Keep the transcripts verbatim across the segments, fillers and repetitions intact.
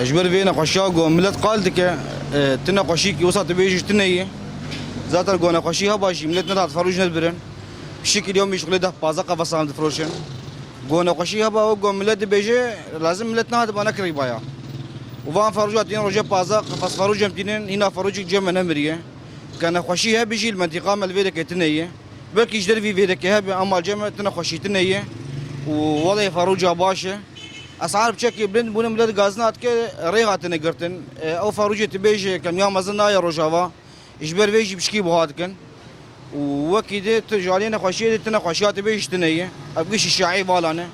Ji ber vê nexweşiya ku milet qal dike, e, tu nexweşî ki wisa tu bêjî ji tune ye. Zaten ku nexweşî heba jî milet nedat ferûj nedibirin. Şikil yomî şixulê deh pazdeh qefesan difiroşin. Ku nexweşî heba wek ku milet dibêje, lazim milet nehatiba nekirîbaya. Û van ferûja tînin roje pazdeh qefes ferûj em tînin, hîna ferûcik cem me nemiriye. Ke nexweşî hebî jî li mentîqa me li vê dekê tune ye. Belkî ji dervî vê dekê hebe, ema cem me tune xweşî tune ye. Û welê ferûca baş e. Esar bi çekê bilind bûne, milet gazina dike, rê hatine girtin. E, ew ferûcê tu bêje kemiya mezin naye Rojava. Ji ber vê jî pişkî buha dikin. Û wekî di tu ji aliyê nexweşiyê de tu nexweşiya tu bê ji tune ye. Ev gişî şaî vala ne.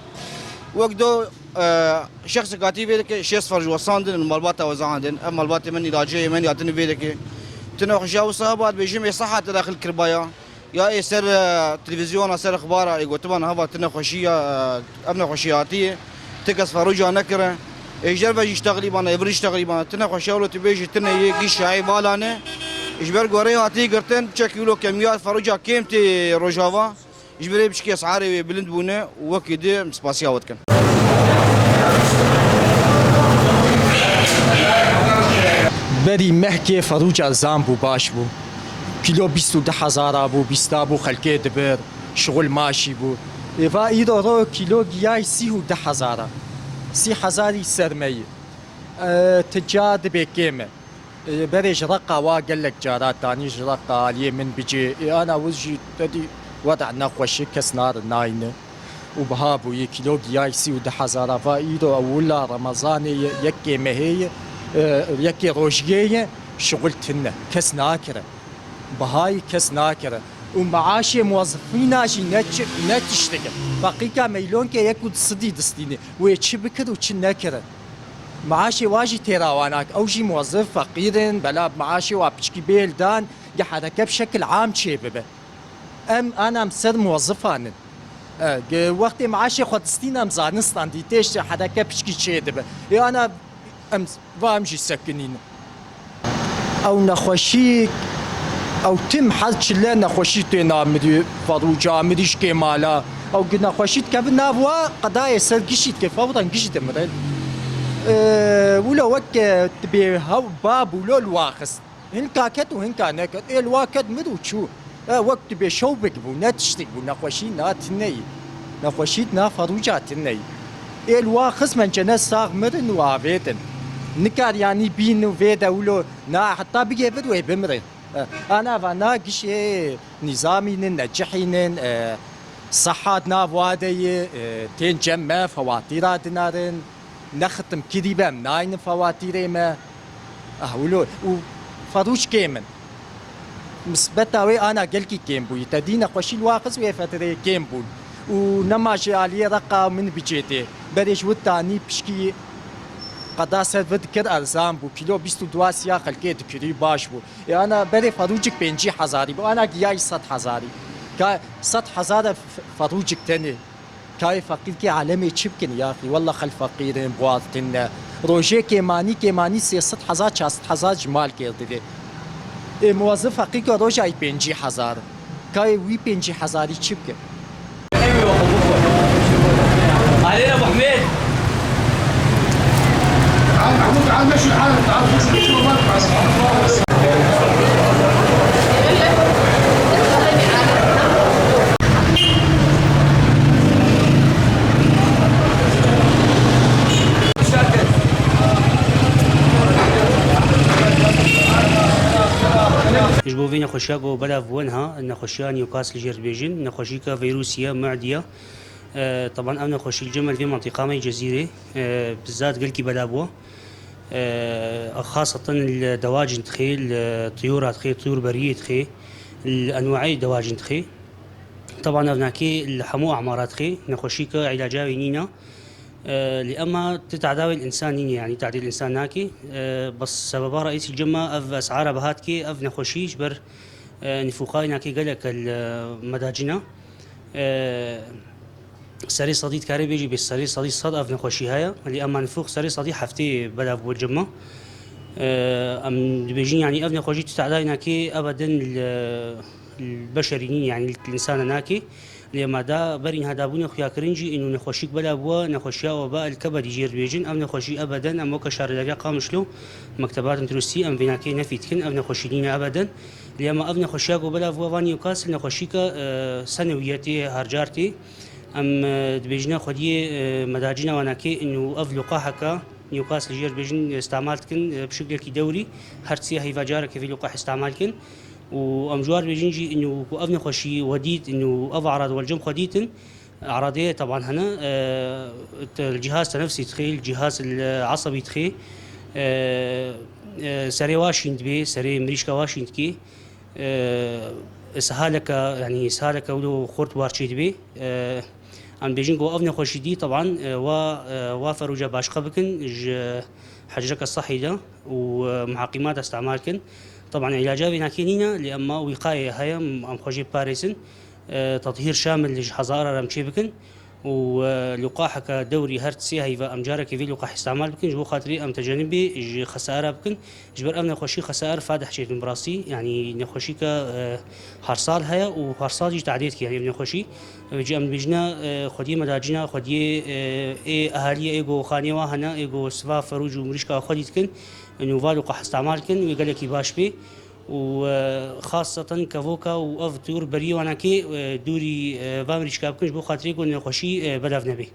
Wek do, e, şexsek hatî vê dike şêst ferûc wesandin û malbata we zahandin. Ev malbatê min îlacê ye, min hatine vê dike. Tu nexweşiya wisa heba dibêjim ê seha te daxil kiribaya. Ya ê ser, e, televîzyona, ser exbara ê gotiban hava tu nexweşiya, e, ev nexweşiya hatiye. Ti kes ferûca nekire. Ê ji derve jî ji texrîbana, ê vir jî ji texrîbana. Ti nexweşiya wilo tu bêjî tune yê gî şayî vala ne. Ji ber gorê hatiye girtin, çekî wilo kemiya ferûca kêm tê Rojava. Ji ber ê piçkî esarê wê bilind bûne û wekî di em spasiya we dikin. Berî mehkê ferûca zam bû, baş bû. Kîlo bîst û du hezara bû, bîsta bû, xelkê dibir. Şixul maşî bû. Ê va îro ro kîlo giyayî sî û du hezar a. Sî hezarî ser me yî. E, ti ca dibê kêm e. E, berê ji Reqa wa gelek cara tanî ji Reqa aliyê min bicê. Ê ana wiz jî te dî weda nexweşi kes nari nayni. Û biha bûyî kîlo giyayî sî û du hezar a. Va îro ewila Remezanê ye, yekê mehê ye, e, yekê rojiyê ye, şixul tune. Kes nakire. Bihayî kes nakire. Û meaşê muwezifîna jî ne çi, ne tiştik e. Feqîka meylonkê yek û du sidî distînê. Wê çi bikir û çi nekire. Meaşê wa jî têra wan nake. Ew jî muwezif, feqîr in, bela meaşê wa piçkî bêl dan, ya hereke bi şekil am çê bibe. Em, ana em ser muwezifan in. E, ge-, wextê meaşê xwe distîn em zanistan dî têş hereke piçkî çê dibe. Ê ana Em, va em jî sekinîn. Ew nexweşî, ew tim hez çile nexweşî têna mirî, ferûca mirî ji kêmala. Ew gi nexweşî dikeve nav wa qedayê ser gişî dike, fewren gişî dimire. Ee, wilo wek, e, dibê hew bab wilo li wa xist. Hinka ket û hinka neket. Ê li wa ket mir û çû. E, wek tu bê şewbek bû, ne tiştek bû, nexweşî na tune yî. Nexweşî na ferûca tune yî. Ê li wa xist mencene sax mirin û avêtin. Nikar yanî bîn û vê de wilo na heta bigê vir wê bimire. E, ana va na gişê nîzamînin, necihînin, e, sehat nav wa de yî, e, tên cem me, fewatîra dinarin. Nexitim kirî be, em naynin fewatîrê me. Ah, wilo, û ferûç kêm in. Misbeta wê ana gelkî kêm bûyî. Te dî nexweşî li wa xist wê fetirê kêm bûn. Û nema ji aliyê reqa min bicê tê. Berê ji wit tanî pişkî qeda ser vir dikir erzan bû. Kîlo bîst û du siya xelkê dikirî baş bû. Ê ana berê ferûcik pêncî hezarî bû. Ana giyayî sed hezarî. Ka sed hezar e f-, ferûcik tenê. Kayê feqîrkê alemê çi bikin yaxî? Wella xelk feqîr in, buartin ne. Rojê kêmanî, kêmanî sê sed hezar, çar sed hezar ji mal kêr divê. Ê muwezif feqîrka rojayî pêncî hezar. Kayê wî pêncî hezarî çi bikin? Aleyna Muhammed. Ji bo vê nexweşiya ku belav bû niha, nexweşiya Newcastle jê re dibêjin, nexweşîka vîrusî ye, mu'dî ye. E, teban ev nexweşî li cem me li vê mentiqa me yê Cezîrê, e, bi zad gelkî belav bû. E, xaseten li dewacin dixê, li tuyûra dixê, tuyûr beriyê dixê, li enwayê dewacin dixê. Teban ev nakê li hemû emara dixê, nexweşî ke îlaca wê nîne. E, lê ema ti tedawê li însan nîne, yanî tedê li însan nakê. E, bes sebeba reîsî cema ev esara biha dikê, ev nexweşî ji ber, e, nifûqa wê nakê gelek e li medacina. E, serê sedî dikarê bêjî bê serê sedî sed ev nexweşî heye. Lê ema nifûq serê sedî heftê belav bû cema. E, em dibêjin, yanî ev nexweşî tu tedawê nakê ebeden li, li beşerî nîne, yanî li însana nakê. Lê ma da berî niha dabûne xuyakirin jî, ênû nexweşîk bela bûwa, nexweşiya weba el kebedî jê re dibêjin. Ev nexweşî ebeden em weke şaredariya Qamişlo, mektebat tenduristî, em vê nakê nefî dikin, ev nexweşî nîne ebeden. Lê ema ev nexweşiya ku bela bûwa va Newcastle nexweşîke, e, senewiyetê, harcartê. Em, e, dibêjine xwediyê, e, medacîna wanakê, ênû ev luqaheke Newcastle jê re dibêjin, e, îstemal dikin, e, bi şiklekî dewrî, her sê heyva careke vê luqahê îstemal kin. û em ji war dibêjin jî, ênû ku ev nexweşî we dît, ênû ev erad we li cem xwe dîtin, eradê teban hene, e, te-, li cihaz tenefsî dixê, li cihaz, e, esebî dixê, e, e, serê wa şîn dibê, serê mirîşka wa şîn dikê, e, ishaleke, yanî ishaleke wilo xurt war çê dibê. E, em dibêjin ku ev nexweşî dî, teban, e, wa, e, wa ferûca başqe bikin, ji hecreke sehî de û, e, muheqîmata îstemal kin. Teban îlaca vê nakê nîne, lê ema wîqayê heye, em, em xwe jê biparêzin. E, tethîr şamil ji hezara re em çê bikin û, e, luqaheke dewrî her sê heyva em carekê vê luqahê îstemal bikin, ji bo xatirê em tecenibê ji xesaera bikin. Ji ber ev nexweşî xesaer fadih çêdin bi rastî, yanî nexweşîke, e, her sal heye û her sal jî tedê dike, yanî ev nexweşî. Vêca em dibêjine, e, xwediyê medacîna, xwediyê, e, ê ehaliyê, ê ku xaniyê wa hene, ê ku siva ferûc û mirîşka xwe dî dikin, û va luqah îstemal kin, wê gelekî baş bê. Û, e, xaseten kevoka û ev tûr berî wanakê, e, dûrî, e, va mirîşka bikin, ji bo xatirê ku nexweşî, e, belav nebê.